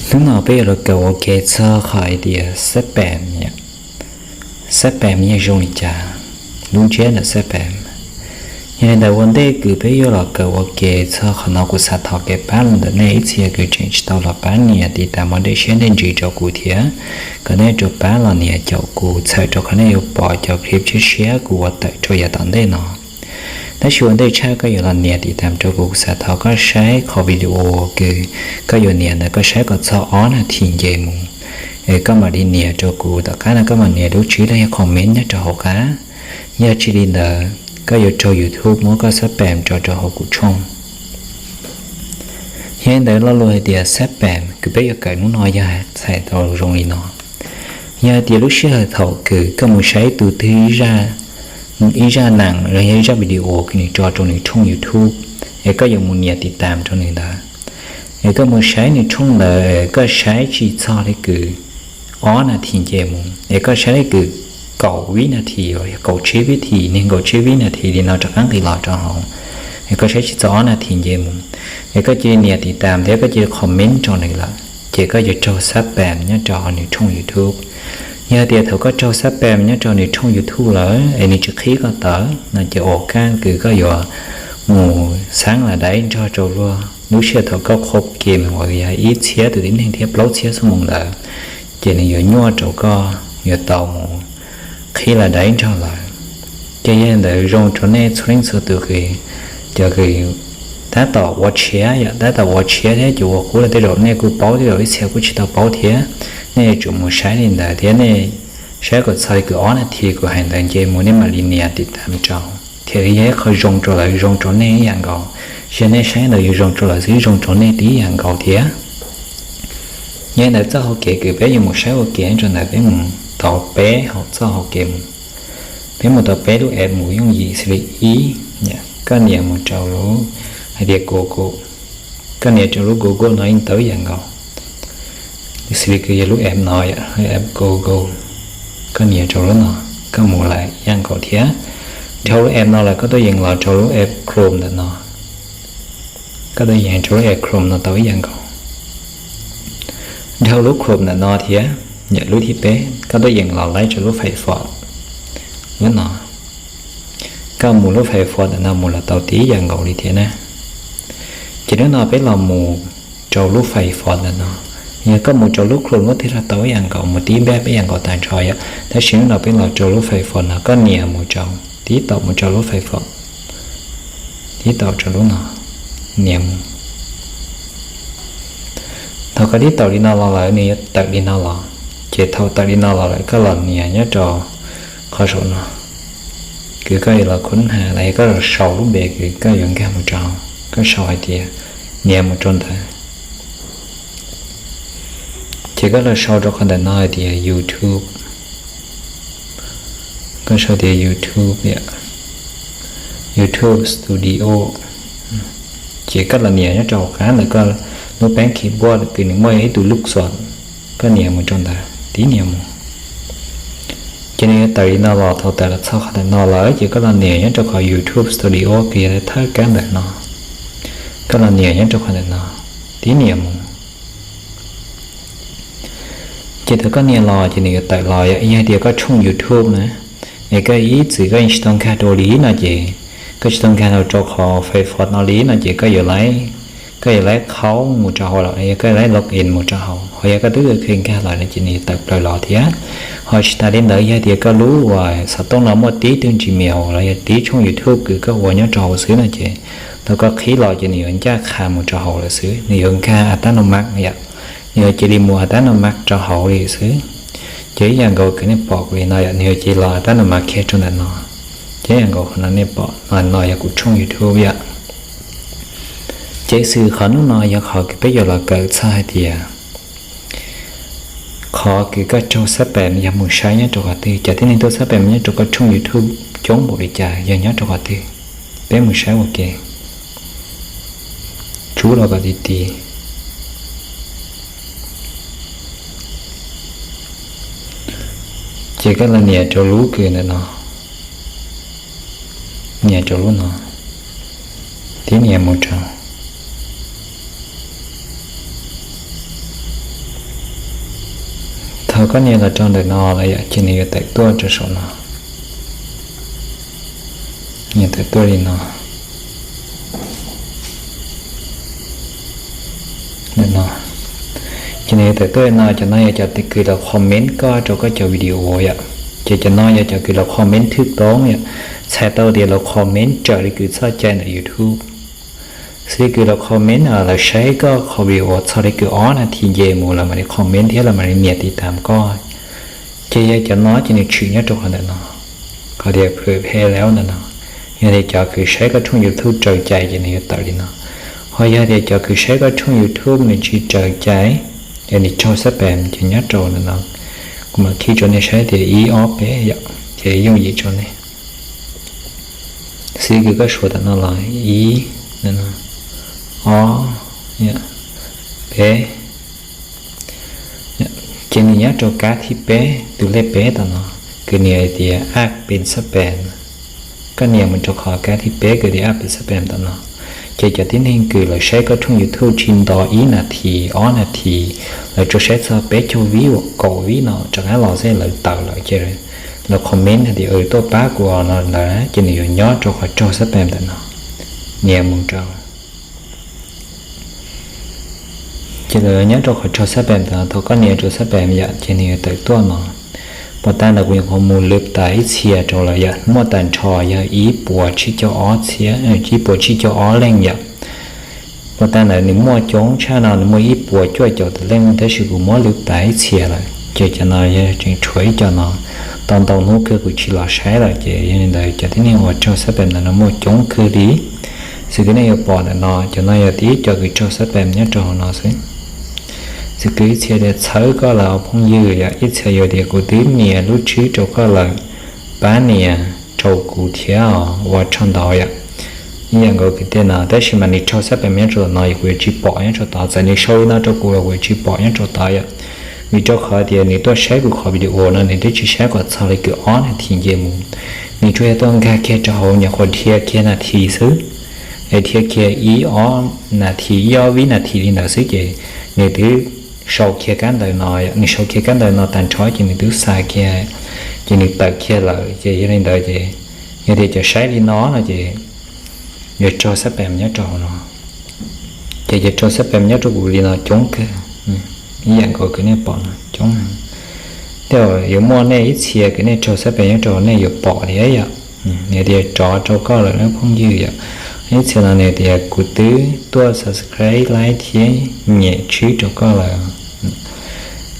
Hnub no peb yuav los kawm ua ke txog qhov hais tias xab pem, xab pem yog zoo li cas, lub ntsiab ntawm xab pem. Yog li ntawd ua ntej kws peb yuav los kawm ua ke txog qhov no kuv xav thov kev pab los ntawm nej ib txhia kws tseem tsis tau los pab nias tiv tas mov dej siab dej ntsws rau kuv thiab, kom nej rov pab los nias caum kuv txhawm rau qhov nej yuav pom cov clip tshiab tshiab kuv ua tawm rau yav tom ntej no. Tab sis ua ntej tshaj koj yuav los nias tiv tas rau kuv, kuv xav thov koj saib qhov video kws koj yuav nias ntawd koj saib kom txog ob nas this nce mus, es koj mam li nias rau kuv. Tom qab no koj mam nias lub tswb los yog comment nyob rau hauv qab. Yog tsis li ntawd koj yuav raug YouTube muab koj xab pem tso rau hauv kuv tshooj. Yog li ntawd lo lus hais tias xab pem kws peb yuav kawm hnub no yog txhais tau zoo li no. Yog hais tias lub sij hawm thaum kws koj mus saib tus twg ib zaj nam los yog ib zaj video kws nws tso rau nws tshooj YouTube, es koj yuav mus nias tiv tas rau nws ntawd, es koj mus saib nws tshooj ntawd koj saib tsis txog li kws ob nas this nce mus, es koj saib li kws kaum vib nas this los yog kaum tsib vib this, nees nkaum tsib vib nas this li no rov qab nqis los rau hauv, es koj saib tsis txog ob nas this nce mus, es koj cia li nias tiv tas thiab koj cia li comment rau nws lawm, ces koj yuav raug xab pem nyob rau hauv nws tshooj YouTube. Yog tias thaum koj raug xab pem nyob rau nws tshooj YouTube lawm es nws tsis qhib koj tawm no ces ua kaj kws koj yuav mus xaab las daiv nrog rau luag. Lub sij hawm thaum koj qhuab game uas yog ib txhiab tus tib neeg thiab plaub txhiab xuab moos ntawd, ces nws yuav nyuaj rau koj yuav tau mus qhib las daiv nrog lawm. Ces yog li ntawd zoo rau nej txhua leej txhua tus kws, cov kws tab tom ua tshiab yom, tab tom ua tshiab thiab cov ua qub los tej zaum nej kuj paub, tej zaum ib txhia kuj tsis tau paub thiab. Nej yuav tsum mus saib li ntawd thiab nej saib kom txog li kws ob nas this kuv hais ntawd nce mus nej mam li nias tiv tas rau, thiaj li yog ib qho zoo rau lawv zoo rau nej ib yam nkaus. Tsis yog nej saib ntawd yuav zoo rau lawv xwb, zoo rau nej tib yam nkaus thiab. Yog li ntawd txoj hau kev kws peb yuav mus saib ua ke rau ntawd peb mus tau peb hau txoj hau kev mus. Peb mus tau peb lub app mus yooj yim xws li ib, koj nias mus rau lub hais tias Google, koj nias rau lub Google no yeej tau ib yam nkaus. Xws li kws yog lub app no, app Google, koj nias rau lub no, koj mus lawm ib yam nkaus thiab. Dhau lub app no lawm koj tuaj yees los rau lub app Chrome ntawm no, koj tuaj yees rau lub app Chrome no tau ib yam nkaus. Dhau lub Chrome ntawm no thiab, yam lub thib peb koj tuaj yees los laib rau lub Firefox, lub no. Koj mus lub Firefox ntawm no mus los tau tib yam nkaus li thiab na. Ces hnub no peb los mus rau lub Firefox ntawm no. Yog koj mus rau lub Chrome lub twg los tau ib yam nkaus, mus tib npab ib yam nkaus tag nrho yom. Tab sis hnub no peb los rau lub Firefox no, koj nias mus rau, tib taum mus rau lub Firefox, tib taum rau lub no, nias mus. Thaum koj tib taum li no los lawm nws yuav tawm li no los. Ces thaum tawm li no los lawm koj los nias nyob rau qhov saum no, kws koj yuav los khub ha los yog koj los sau lub npe kws koj yuav nkag mus rau, koj sau hais tias nias mus rau ntawd. Ces koj los sau rau qhov ntawm no hais tias YouTube. Koj sau tias YouTube, YouTube Studio. Ces koj los nias nyob rau qab ntawm koj lub peeb keyboard kws nws muaj ib tug lub xos, koj nias mus rau ntawd, tib nias mus. Ces nws yuav tawm li no los, thaum tawm los txog qhov ntawm no lawm ces koj los nias nyob rau qhov YouTube Studio kws yog thawj kab ntawm no. Koj los nias nyob rau qhov ntawm no, tib nias mus. Ces thaum koj nias los ces nws yuav tawm los, yog tias koj tshooj YouTube na, es koj ib txwm koj yeej tsis tau nkag rau li no ces, koj tsis tau nkag rau qhov Firefox no li no ces koj yuav, koj yuav laib qhaub mus rau hauv los yog koj yuav laib log in mus rau hauv, ho yog koj twb kheev nkag los no ces nws yuav tawm plaws los thiab. Ho tsis tas li ntawd yog tias koj lub uas xov tooj no muaj tib tug Gmail los yog tib tshooj YouTube kws koj ua nyob rau hauv xwb no ces thaum koj qhib los ces nws yuav ncaj qha mus rau hauv lawm xwb, nws yuav nkag a tab no mas yom, nws yuav cia li mus a tab no mas rau hauv li xwb. Ces ib yam nkaus kws nej pom kuv li no yom, nws yuav cia li los a tab no mas kiag rau ntawm no. Ces ib yam nkaus qhov no nej pom no, no yog kuv tshooj YouTube yom. Ces xwm qhov hnub no yog qhov kws peb yuav los kawm txog hais tias qhov kws koj raug xab pem yog mus saib nyob rau qhov twg, cov tib neeg tuaj xab pem nyob rau koj tshooj YouTube coob npaum li cas yog nyob rau qhov twg. Peb mus saib ua ke, tsub rau kom ti ti. Ces koj los nias rau lub kws ntawm no, nias rau lub no, tib nias mus rau. Thaum koj nias los rau ntawm no lawm yom, ces nws yuav tawm tuaj rau saum no, nws tawm tuaj li no. Ces nws yuav tawm tuaj li no, cov no yog cov kws los comment koj rau koj cov video yom. Ces cov no yog cov kws los comment thwj toob yom, txhais tau tias los comment raws li kws txoj cai ntawm YouTube. Xws li kws los comment lawv saib koj qhov video txog li kws ob nas this nce mus lawv mam li comment thiab lawv mam li nias tiv tam koj. Ces yog cov no ces nws tshwm nyob rau qhov ntawm no, qhov tias phe lab ntawm no. Yog tias cov kws saib koj thooj YouTube raws cai ces nws yuav tawm li no. Ho yog tias cov kws saib koj thooj YouTube nws tsis raws cai, ces nws raug xab pem ces nyob rau ntawm no. Kuv mam khij rau nej saib tias ib ob peb yom, ces yooj yim rau nej. Xws li kws koj suav tam no los ib, ob, peb. Ces nws nyob rau kab thib peb tus lej peb tam no, kws nws hais tias ab pes xab pem. Koj nias mus rau qhov kab thib peb kws tias ab pes xab pem tam no. Ces cov tib neeg kws lawv saib koj thooj YouTube tsis nto ib nas this ob nas this, lawv tsuas saib txog peb caug vib kaum vib no rov qab los xwb lawv tawm lawm ces lawv comment hais tias tuaj pab kuv no ntawd na, ces nws yuav nyob rau qhov raug xab pem ntawm no. Nias mus rau Ces lawv nyob rau qhov raug xab pem ntawd, thaum koj nias rau xab pem yom ces nws yuav tawm tuaj no. Puas tas ntawd kuv nyuam qhuav mus lwv tas ib txhia rau lawm yom, muaj tag nrho yog ib puas tsib caug ob txhiab, ib puas tsib caug ob leej yom. Puas tas ntawd nws muaj coob tshaj no, nws muaj ib puas cuaj caum tawm leej tab sis kuv muab lwv tas ib txhia lawm ces cov no yog tseem tshuav ib co no. Tau ntau hnub kawg kuv tsis los saib lawm ces yog li ntawd cov tib neeg uas raug xab pem ntawd no muaj coob kawg li. Xws li nej yuav pom ntawm no, cov no yog tib co kws raug xab pem nyob rau hauv no xwb. Xws li ib txhia tias txhawb koj lawm phooj ywg yom, ib txhia yuav tias kuv twb nias lub tswb rau koj lawm, pab nias rau kuv thiab os, ua tsaug ntau yom. Ib yam nkaus kws tej no, tab sis mas nws raug xab pem nyob rau no yom, kuv yuav tsis pom nyob rau tod, txawm nws sau li no rau kuv los kuv yuav tsis pom nyob rau tod yom. Vim rau qhov tias nws tuaj saib kuv qhov video no nws twb tsis saib kom txog li kws ob nas this nce mus, nws tsuas yog tuaj nkag kiag rau hauv nyuam qhuav dhia kiag nas this xwb, es dhia kiag ib ob nas this ib ob vib nas this li ntawd xwb ces nws twb sau kiag kab ntawv no, nws sau kiag kab ntawv no tag nrho ces nws twb xa kiag, ces nws tawm kiag lawm ces yog li ntawd ces yog tias cov saib li no no ces yuav raug xab pem nyob rau hauv no. Ces cov raug xab pem nyob rau kuv li no coob kawg, ib yam nkaus kws nej pom no coob. Tej zaum yuav muaj nej ib txhia kws nej raug xab pem nyob rau nej yuav pom thiab yom. Nws tias rov rau koj lawm na phooj ywg yom. Ib txhia no nws tias kuv twb tuaj subscribe, like thiab nyem tswb rau koj lawm.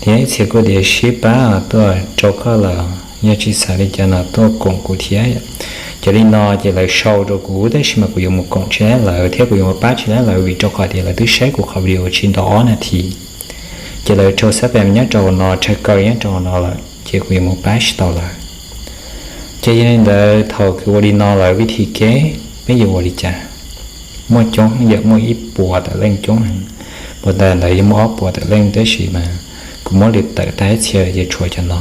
Thiab ib txhia kuj tias sib pab tuaj rau koj lawm, yog tsis xav li cas no tuaj koom kuv thiab. Cov li no ces lawv sau rau kuv tab sis mas kuv yuav mus koom tsis laib lawv thiab kuv yuav mus pab tsis laib lawv vim rau qhov tias lawv twb saib kuv qhov video tsis nto ob nas this. Ces lawv raug xab pem nyob rau hauv no, raug kaw nyob rau hauv no lawm ces kuv yuav mus pab tsis tau lawv. Ces yog li ntawd thaum kws ua li no lawm vib thib kev peb yuav ua li cas? Muaj coob yam muaj ib puas tawm leej coob heev, puas tas ntawd yuav muaj ob puas tawm leej tab sis mas kuv muab lwm tawm tag ib txhia ces tshuav cov no.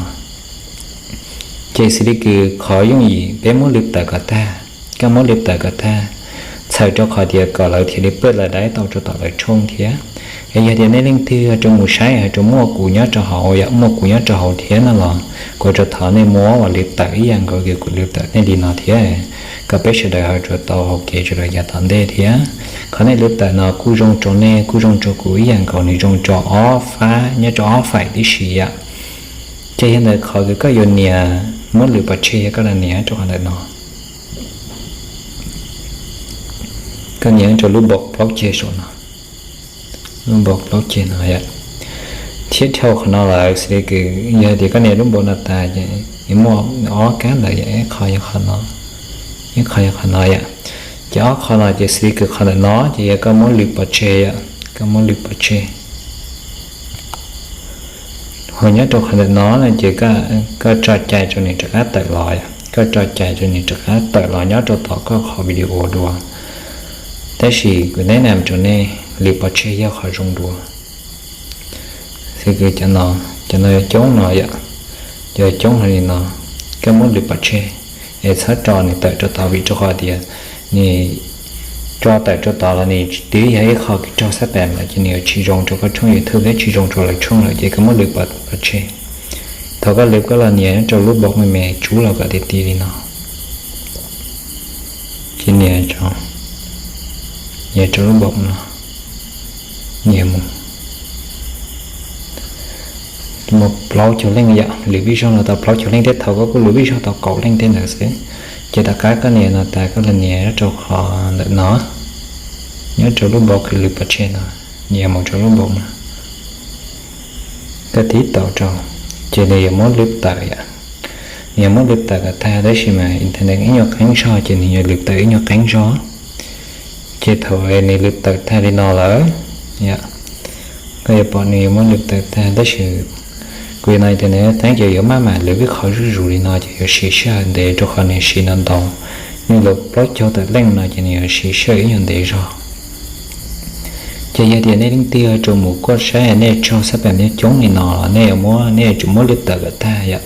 Ces xws li kws qhov yooj yim peb muab lwm tawm kom tag, koj muab lwm tawm kom tag, txhawm rau qhov tias kom lawv thiaj li pawj lawv daim tau rau tom lawv tshooj thiab. Es yog tias nej leej twg rau mus saib rau muaj kuv nyob rau hauv yom, muaj kuv nyob rau hauv thiab no los kuv rau thov nej muab ua lwm tawm ib yam nkaus kws kuv lwm tawm nej li no thiab, kom peb sawv daws ho tsuas tau hau kev sawv daws yav tom ntej thiab. Qhov nej lwm tawm no kuj zoo rau nej kuj zoo rau kuv ib yam nkaus, nws zoo rau ob fab nyob rau ob faim tib si yom. Ces yog ntawd qhov kws koj yuav nias muab lwm pov tseg yog koj los nias rau qhov ntawm no. Koj nias rau lub npoo plaub ceg saum no, lub npoo plaub ceg no yom. Thiab dhau qhov no lawm xws li kws yog tias koj nias lub npoo no tas ces muaj ob kab ntawd yom, ib qho yog qhov no, ib qho yog qhov no yom. Ces ob qho no ces xws li kws qhov ntawm no ces yog koj muab lwm pov tseg yom, koj muab lwm pov tseg. Ho nyob rau qhov ntawm no no ces koj tso cai rau nws rov qab tawm los, koj tso cai rau nws rov qab tawm los nyob rau tom koj qhov video dua. Tab sis kuv neb nam rau nej lwm pov tseg yog qhov zoo dua. Xws li cov no, cov no yuav coob no yom, cov coob li no, koj muab lwm pov tseg, es txhob tso nws tawm rau tod vim rau qhov tias nws tso tawm rau tod los nws twb yog ib qho kws raug xab pem lawm ces nws yuav tsis zoo rau koj tshooj YouTube thiab tsis zoo rau lawv tshooj lawm ces koj muab lwm pov tseg. Thaum koj lwv koj los nias nyob rau lub npaum me me tsuv los kom tiag tiag li no. Ces nias, nias rau lub npaum no, nias mus, mus plaub caug leej yom, lwv vij zog los tau plaub caug leej thiab, thaum koj kuj lwv vij zog tau kaum leej tej ntawd xwb. Ces tom qab koj nias no tas koj los nias nyob rau qhov ntawm no, nyob rau lub npaum kws lwv pov tseg no, nias mus rau lub npaum no. Koj tib tau rau, ces nws yuav muab lwv tawm yom. Nws yuav muab lwv tawm kom tag, tab sis mas internet ib nyuag qeeb zog ces nws yuav lwv tawm ib nyuag qeeb zog. Ces thaum nws lwv tawm tag li no lawm, koj yuav pom nws yuav muab lwv tawm tag, tab sis kuv yuav no internet qeeb ces yuav maj mam lwv ib qho zuj zus li no ces yuav siv sij hawm ntev rau qhov nws siv ntau ntau, nws lwv plaub caug tawm leej no ces nws yuav siv sij hawm ib nyuag ntev zog. Ces yog tias nej leej twg yuav tsum mus kuaj saib nej tsaug xab pem coob coob li no los nej yuav muab, nej yuav tsum muab lwv tawm kom tag yom.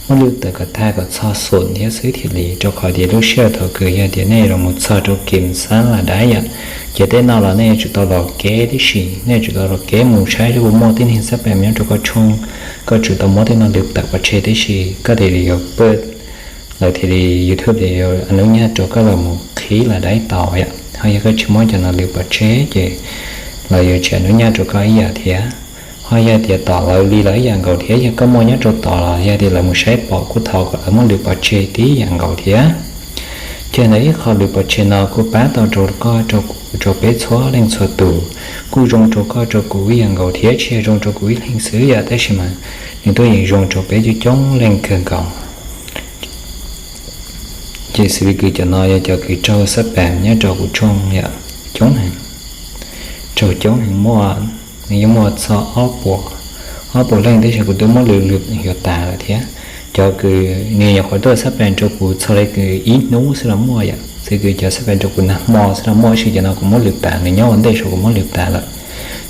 Muab lwv tawm kom tag kom txog xum thiab xwb thiaj li, rau qhov tias lub sij hawm thaum kws yog tias nej los mus txog rau kim xab las dab yom, ces tej no los nej yuav tsum tau los kev tib si, nej yuav tsum tau los kev mus saib seb puas muaj tib neeg xab pem nyob rau koj tshooj, koj tsum tau muab tej no lwv tawm pov tseg tib si, koj thiaj li yuav paj lawv thiaj li YouTube thiaj yuav nub nyaj rau koj los mus qhib las dab tau yom. Ho yog koj tsis muab cov no lwv pov tseg ces lawv yuav tsis nub nyaj rau koj ib yam thiab. Ho yog tias tom lawv li los ib yam nkaus thiab, yog koj muaj nyob rau tom los yog tias lawv mus saib pom kuj thov kom lawv muab lwv pov tseg tib yam nkaus thiab. Ces ntawm ib qho lwv pov tseg no kuj pab tau rau koj rau kuv rau peb txhua leej txhua tus, kuj zoo rau koj rau kuv ib yam nkaus thiab, tsis yog zoo rau kuv ib leeg xwb yom, tab sis mas nws tuaj yeem zoo rau peb coob coob leej kawg nkaus. Ces xws li kws cov no yog cov kws raug xab pem nyob rau kuv tshooj yom, coob heev, raug coob heev, muaj, nws yeej muaj txog ob puas, ob puas leej tab sis kuv twb muab lwv lwv yuav tas lawm thiab. Cov kws nws nyuam qhuav tuaj xab pem rau kuv txog li kws ib hnub xwb los muaj yom, xws li kws cov xab pem rau kuv nag hmo xwb los muaj, tab sis cov no kuv muab lwv tas, nws nyob ua ntej saum kuv muab lwv tas lawm.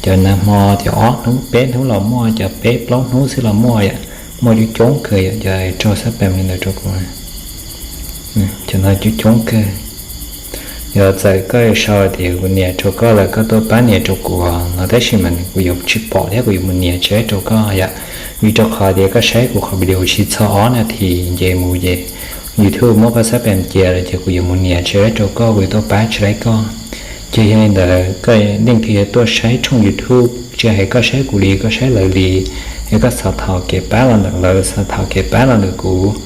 Cov nag hmo, cov ob hnub peb hnub los muaj, cov peb plaub hnub xwb los muaj yom, muaj coob coob kawg yom, cov raug xab pem li ntawd rau kuv. Cov no coob coob kawg. Yog txawm koj sau tias kuv nias rau koj lawm koj tuaj pab nias rau kuv no tab sis mas kuv yuav tsis pom thiab kuv yuav mus nias tsis rau koj yom. Vim rau qhov tias koj saib kuv qhov video tsis txog ob nas this nce mus ces YouTube muab koj xab pem cia lawm ces kuv yuav mus nias tsis rau koj, kuv yuav tuaj pab tsis laib koj. Ces yog li ntawd koj leej twg yuav tuaj saib tshooj YouTube, tsis hais koj saib kuv li koj saib lawv li, es koj xav thov kev pab los ntawm lawv, xav thov kev pab los ntawm kuv,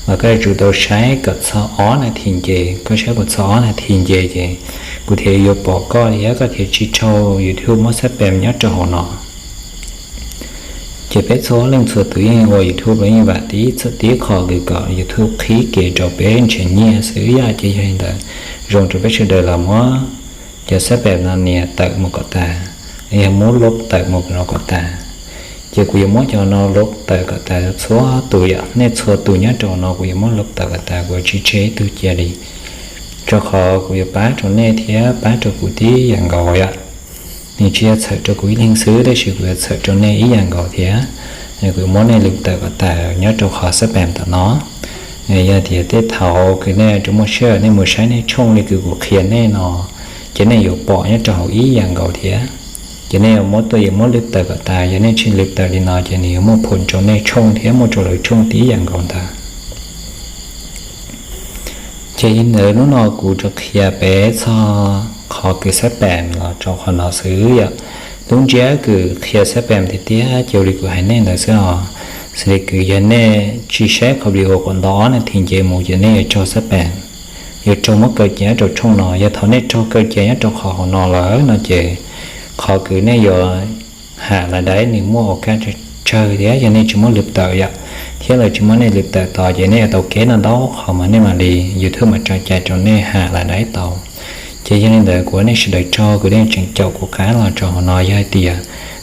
los koj yuav tsum tau saib kom txog ob nas this nce. Koj saib kom txog ob nas this nce ces kuv thiaj yuav pom koj thiab koj thiaj tsis raug YouTube muab xab pem nyob rau hauv no. Ces peb txhua leej txhua tus yeej ua YouTube los yeej vam tib txhua tib qho kws kom YouTube qhib kev rau peb nrhiav nyiaj xwb yom. Ces yog li ntawd zoo rau peb sawv daws los muab cov xab pem no nias tawm mus kom tas, yog muab lub tawm mus no kom tas. Ces kuv yuav muab cov no lub tawm kom tas txhua tus yom, nej txhua tus nyob rau no kuv yuav muab lub tawm kom tas, kuv tsis tseg ib tug cia li. Rau qhov kuv yuav pab rau nej thiab pab rau kuv tib yam nkaus yom. Nws tsis yog txhawm rau kuv ib leeg xwb tab sis kuv yuav txhawm rau nej ib yam nkaus thiab. Kuv yuav muab nej lwv tawm kom tas nyob rau qhov xab pem tom no. Yog tias tej thaum kws nej tsis muaj sij hawm nej mus saib nej tshooj li kws kuv qhia nej no, ces nej yuav pom nyob rau hauv ib yam nkaus thiab. Ces nej yuav muab tuaj yuav muab lwv tawm kom tas, yog nej tsis lwv tawm li no ces nws yuav muaj phum rau nej tshooj thiab muaj rau lawv tshooj tib yam nkaus ntawd. Ces li ntawd hnub no kuv rov qhia peb txog qhov kws xab pem los rau qhov no xwb yom. Lub ntsiab kws qhia xab pem tiag tiag ces ua li kuv hais nej ntawd xwb os. Xws li kws yog nej tsis saib qhov video kom ntau ob nas this nce mus ces nej yuav raug xab pem, yuav raug muab kaw cia nyob rau tshooj no. Yog thaum nej raug kaw cia nyob rau qhov hauv no lawm no ces qhov kws nej yuav ham las dab nws muaj ua kaj tsawg thiab yog nej tsis muab lwv tawm yom, thiab lawv tsis muab nej lwv tawm tos ces nej yuav tau kev no ntau qhov mas nej mam li YouTube mam tso cai rau nej ham las dab tau. Ces yog li ntawd kuv ua nej sawv daws tsaug kws nej tseem caum kuv qab los rau hauv no. Yog hais tias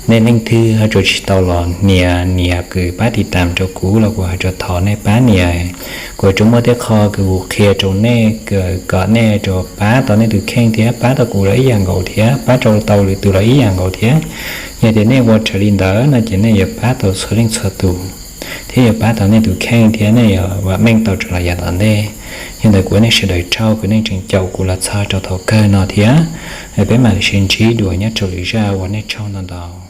nej leej twg ho tsuas tsis tau los nias nias kws pab tiv tam rau kuv los kuv hais rau thov nej pab nias. Kuv tsuas muaj tej qho kws kuv qhia rau nej kom nej tsuas pab tau nej tus kheej thiab pab tau kuv los ib yam nkaus thiab pab rau tau lwm tus los ib yam nkaus thiab. Yog tias nej ua raws li ntawd no ces nej yuav pab tau txhua leej txhua tus, thiab yuav pab tau nej tus kheej thiab nej yuav vam meej tau rau los yav tom ntej. Yog ntawd kuv ua nej sawv daws tsaug kws nej tseem caum kuv los txog rau thaum kawg no thiab. Peb mam sib ntsib dua nyob rau lwm zaj, ua nej tsaug ntau ntau.